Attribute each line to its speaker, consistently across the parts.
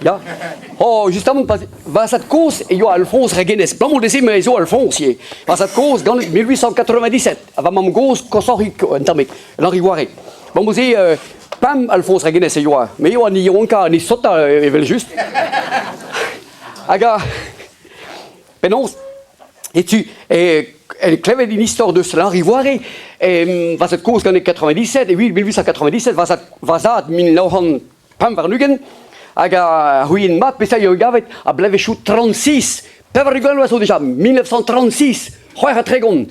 Speaker 1: Ya. Oh, justement, va zad-kozh e oa Alphonse Regenez. Abalamour dezhe me zo Alphonse ivez. Va zad-kozh ganet 1897, ha va mamm-gozh koshoc'hik un tammig, Henri Waré. Mamm-se euh, pemp Alphonse Regenez e oa. Me eo an yaouankañ, an sotañ evel-just. Hag a... Penaos Setu, klevet un istor deus Henri Voiré, va zad-kozh ganet 97, e 1897, va zad, va zad 1925, hag a c'houien mat petra eo gavet a blevezhioù 36, 80 vloaz zo dija, 1936, 36.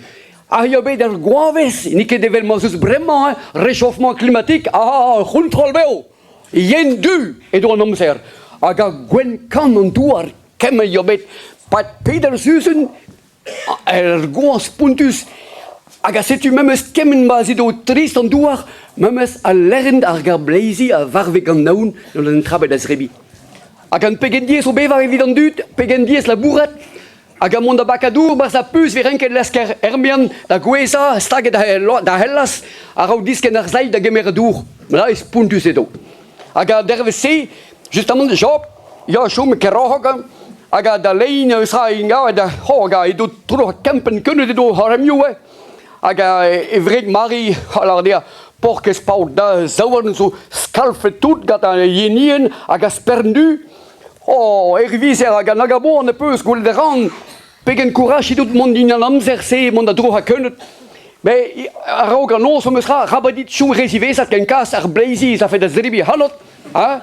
Speaker 1: Ha eo bet ur goañvezh, n'eo ket evel ma'z eus bremañ, hein, réchauffement climatique, ah, c'hontrol-bev, yen-du edo an amzer, hag a gwenn-kann an douar Kemmañ eo bet 'pad peder sizhun er goañv spontus hag a setu memes kement ma'z edo trist an douar memes al lerent ar garbleizi a varve gant aon gant an trabet da zebriñ. Ha gant pegen diaes o bevañ evit an dud, pegen diaes labourat, hag a mont da bakañ dour 'barzh ar puñs 'vez renket lesker er-mean da gouezhañ staget da Hellaz a-raok diskenn ar sailh da gemer dour. Ra spontus edo. Hag an dervezh-se, justamant, Job, ya, chom keroc'hok, hag da lein eus ra ingavet, oh, hag edo tro kempenn keuneud edo haremioù, eh. Hag e wreg Mari a lâr dezhañ, Paourkaezh paotr, da zaouarn zo skalfet tout gant ar yenien hag ar spern du. Oh, er vizer hag an agaboan e peus gwelet a ran pegen kourachit out mont din an amzer-se, mont da droc'hañ keuneud. Met a-raok an noz am eus ra rabat dit chom re ziwezhat ken kas ar bleizi ez afe da zebriñ ac'hanot. Hein?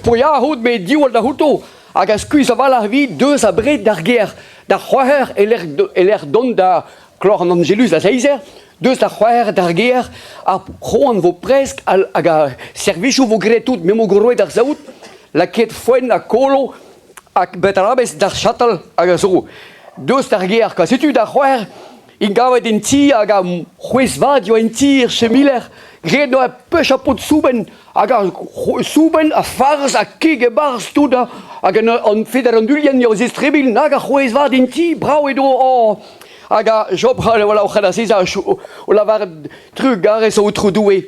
Speaker 1: Poiañ out met diwall da c'houto hag a skuizh a-walc'h evit deus abred d'ar gêr d'ar c'hwec'her e-lec'h dont da kloc'h an Angelus da seizh eur, deus d'ar c'hwec'her d'ar gêr, ar c'hoant vo presk hag ar servijoù vo graet tout, me 'mo goroet ar saout, lakaet foenn ha kolo hag beterabez d'ar chatal hag a zo. Deus d'ar gêr, kwa. Setu d'ar c'hwec'her int gavet en ti hag ar c'hwezh vat yoa en ti er chemiler, graet 'noa pech ha pod soubenn hag ar soubenn ha farz ha kig e-barzh tout hag an feder an dulien eo zistrebil nag ar c'hwezh vat en ti, brav edo oh. Hag a Job voilà, o c'hell azezañ o lavaret trugarez Aotrou Doue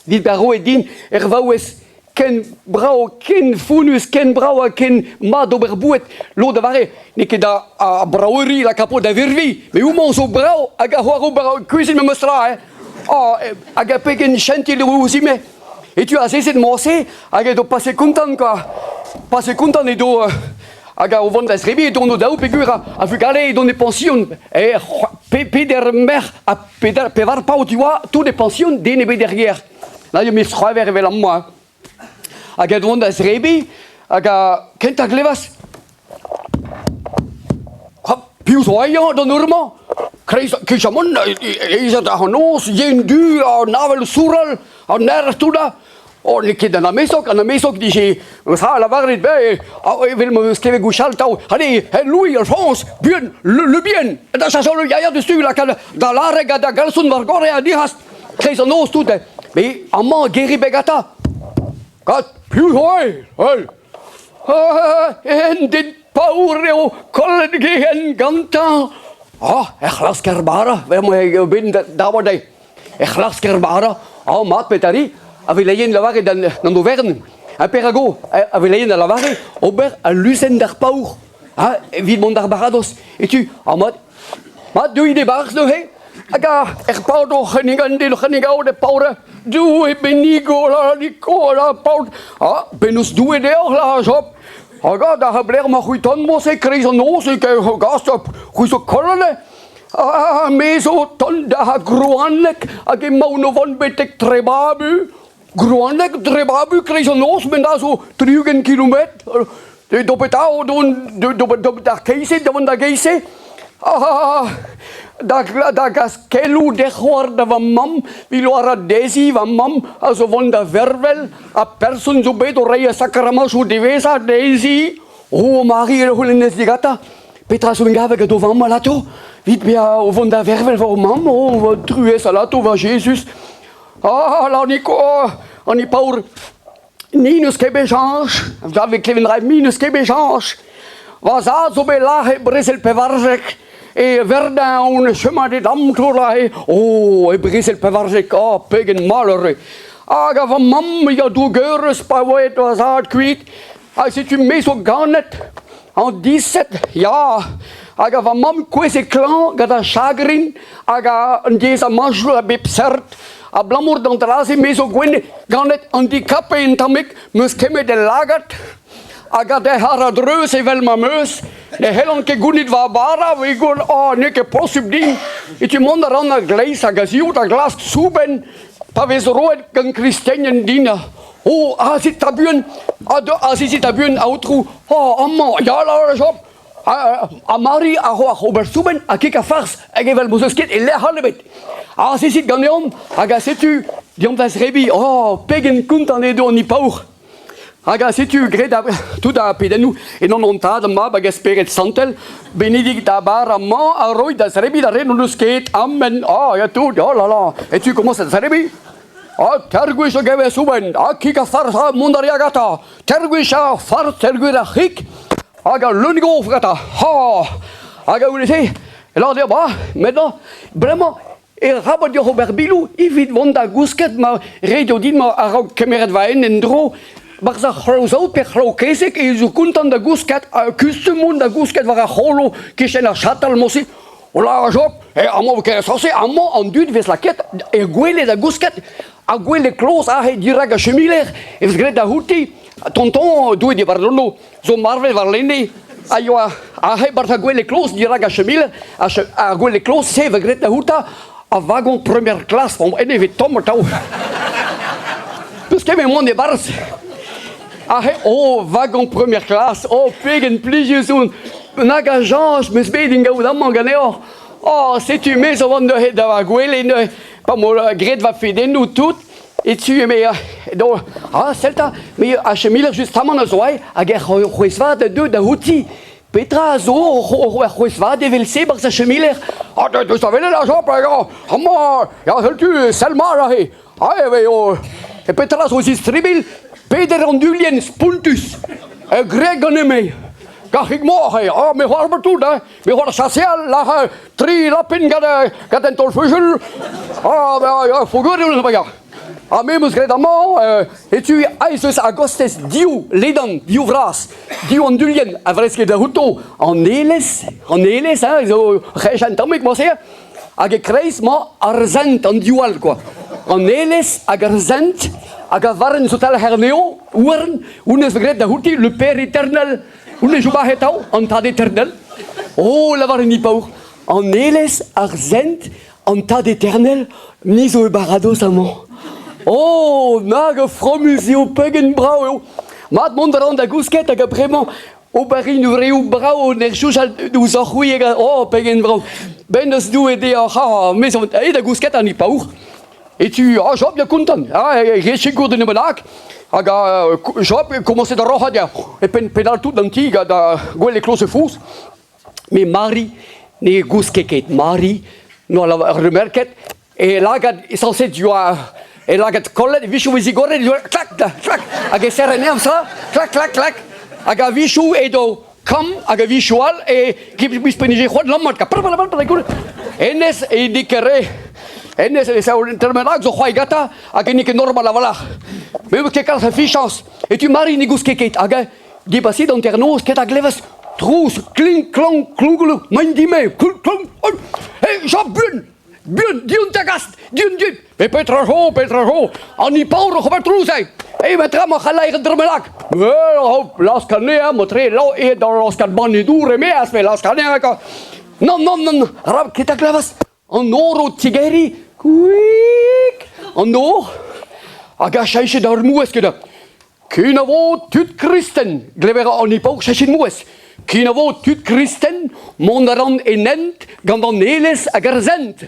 Speaker 1: Evit bezañ roet din er vaouez ken brav, ken fonnus, ken brav ha ken mat d'ober boued. Lod a vare n'eo ket ar braveuri lakapo da virviñ, met homañ zo brav hag a c'hoar ober kuzin memes tra. Hein. Oh, hag a pegen chentil eo ouzhin-me. Etu azezet morse hag edo pase kontant quoi. Pase kontant edo hag o vont da zebriñ edont o-daou peogwir a vugale edont e pension. Eh, peder merc'h ha Peder, pevar paotr oa, tout e pension, den ebet er gêr. Na eo mes c'hwevrer evel amañ. Hag a vont da zebriñ, hag a kentañ glevas. Ha piv zo aiañ d'an eur-mañ? Kreiz kejamant, ez a d'ar noz, yen du, an avel sourral, an aer tout là. Oh, n'eo ket an amezog, an amezog dije tra lavaret, ben, evel ma eus klevet gwechall tav, allez, Louis, Alphonse, buan, le, le bien, da chaseal le yaya dessus, lakaat da lareg ha da galson war gorre ha dihast, kreiz an noz tout, mais amañ Geribegata, gat piv zo eo, en den paour eo kollet gehen gantañ. Ah, er c'hlasker bara, eo bet da dezhi. Er c'hlasker bara, ah mat petari, a veleien lavare d'an overenn. Ha perak o, a veleien a lavare ober aluzenn d'ar paour, ha evit mont d'ar baradoz. Etu, ah mat, mat deuit e-barzh neuze, hag ar paotr o c'hennigan din c'hennigaout e paour, Doue bennigo la niko la paotr, ah, bennozh Doue deoc'h la Job. Hag da blec'h ma c'hwitan morse kreiz an noz e gast c'hwi zo kollet Ah, me zo tont da Groaneg hag emaon o vont betek Trebabu. Groaneg, Trebabu, kreiz an noz, met da zo 60 kilometr. Do petra d'ober d'ar keizhe, da vont da geizhe. Ah, da, da gas keloù d'he c'hoar da va mamm, evit lavaret dezhi va mamm a zo vont da vervel ha person zo bet o reiñ sakramañsoù diwezhañ dezhi. Oh, Mari, e c'houlennez digatañ. Petra zo en gant o vamm alato? Vit bezañ o vont da vervel war o mamm, oh, truez alato, va Jezuz. Ah, Lanig, oh, an paour, ni n'eus ket bet chañs. Da vez klevet ra, mi n'eus ket bet chañs. Va zad zo bet lâret brezel 14 e Verdun on chemin des Dames, oh, e brezel 14, oh, pegen malheureux. Hag a va mamm ya dougeurez pa oa aet va zad kuit. Ha setu me zo ganet an 17, ya. Hag a va mamm kouezhet klañv gant ar chagrin hag an diaezamantoù a bep seurt. Abalamour d'an dra-se me zo gwenn ganet handicapé un tammig, 'm eus kemmet el lagad. Hag a dec'h a-dreuz evel ma 'm eus, ne c'hellan ket gounit va bara, evit oh, n'eo ket posubl din. Setu mont a ran a-gleiz hag a-ziv da glask soubenn pa vez roet gant kristenien din. Oh, azit ta buan, azezit ta buan, aotrou. Oh, amañ, ya, la, Job. Ha Mari a ro ar ober soubenn ha kig ha farz, hag evel m'o deus ket e lec'h all ebet. Azezit ganeomp, hag a setu deomp da zrebiñ. Oh, pegen kontant edo an ni paour. Hag a setu graet tout ar pedennoù en anv an Tad, an Mab hag ar Spered Santel, benedict da bara-mañ a roit da zebriñ d'ar re n'o deus ket. Amen. Ah, ya tout, oh là là. Et tu commences à zebriñ? Ah, ter gwech a gevez soubenn, ha kig ha farz, ha mont a rea gantañ. Ter gwech ar farz, ter gwech ar c'hig, hag al leun-gof gantañ. Ha, hag a goude-se, e lâr dezhañ, bah, maintenant, bremañ, E rabat deoc'h ober biloù evit mont da gousket ma ret eo din ma a-raok kemeret va hent en-dro barzh ar c'hlozaoù pe c'hloù-kezeg e zo kontant da gousket ha kustum on da gousket war ar c'holo kichen ar chatal mod-se. O la Job, amañ ket sañse amañ an dud vez lakaet er gwele da gousket ar gwele kloz aze dirak ar chemiler e vez graet da c'houti tonton Doue diwarno zo marvet warlene a yoa aze 'barzh ar gwele kloz dirak ar chemiler ar gwele kloz-se 'vez graet da c'houta a wagon première classe bon ene 'vez tomm atav peus ket bet mont e-barzh aze oh wagon première classe oh pegen plijus on nag a chañs 'm eus bet d'en gaout amañ ganeoc'h oh setu me zo vont neuze da va gwele neuze pa 'mo graet va fedennoù tout E tu eme do ah sell 'ta me a chemiler justamant a zo aet hag er c'hwezh-vat a deu da outi. Petra a zo ar c'hwezh-vat evel-se 'barzh ar chemiler? Ah deus da welet ar Job amañ ya seul-tu sell mat aze. Ah e eo e petra zo zistribilh peder anduilhenn spontus graet ganin-me. Gac'hig mor eo, ah me c'hoar tout hein. Me c'hoar chaseal lâr tri lapin gant gant un taol fusul. Ah ben fogour eo neuze Ha me 'm eus graet amañ etu aes eus a-gostez div ledan, div vras, div anduilhenn a vresk da outo an elez, an elez hein, zo rech un tammig morse, hag e-kreiz 'mañ ar sent, an div all quoi. An elez hag ar sent hag a varn zo tal herneo, ouarn, honnezh 'vez graet da outi le père éternel. Honnezh zo bac'het atav, an tad eternel. Oh, lavar hini paour, an elez, ar sent, an tad eternel, ni zo e baradoz amañ. Oh, nag a fromus eo, pegen brav eo. Mat mont a ran da gousket hag bremañ ober rin reoù brav en ur soñjal ouzhoc'h-c'hwi hag oh, pegen brav. Bennozh Doue deoc'h, ah, me zo aet da gousket an hini paour. E tu, ah, Job, ya kontant, ah, e sikour d'un bennak, hag ah, Job komañse da roc'hat ya, e penn penal tout d'an ti gant gwell e kloz e foz. Me Mari ne gouske ket. Mari n'oa remerket e lagad sañset yoa e lagad kollet, e-wichoù e zigoret, e klak, klak, hag e serre anezhañ ça, klak, klak, klak, hag a-wichoù edo kamm hag a-wichoù all e ouzhpennije c'hoant lammat hennezh e n'eo ket re hennezh e sav un termen zo c'hoari gantañ hag n'eo ket normal a-walc'h me 'meus ket kalz a fichañs etu Mari ne gouske ket hag eñ depaset hanternoz ket a glevas trouz klink klank klougloù maint dime klunk klunk hey Job buan Buan, dion da gast, dion dud. E petra zo, petra zo? An ni paour oc'h ober trouz eo. E petra ma c'hallaer un dra bennak. Well, laosk anezhañ, motre lav eo da laoskat banne dour e-maez, me laosk anezhañ. Non, non, non, rab ket a glevas. An nor o tigeriñ, kuik, an nor, hag a cheñchet ar mouezh ket. Kenavo tud kristen, glever an ni paour cheñchet mouezh. Kenavo tud kristen, mont a ran en hent gant an elez hag ar sent.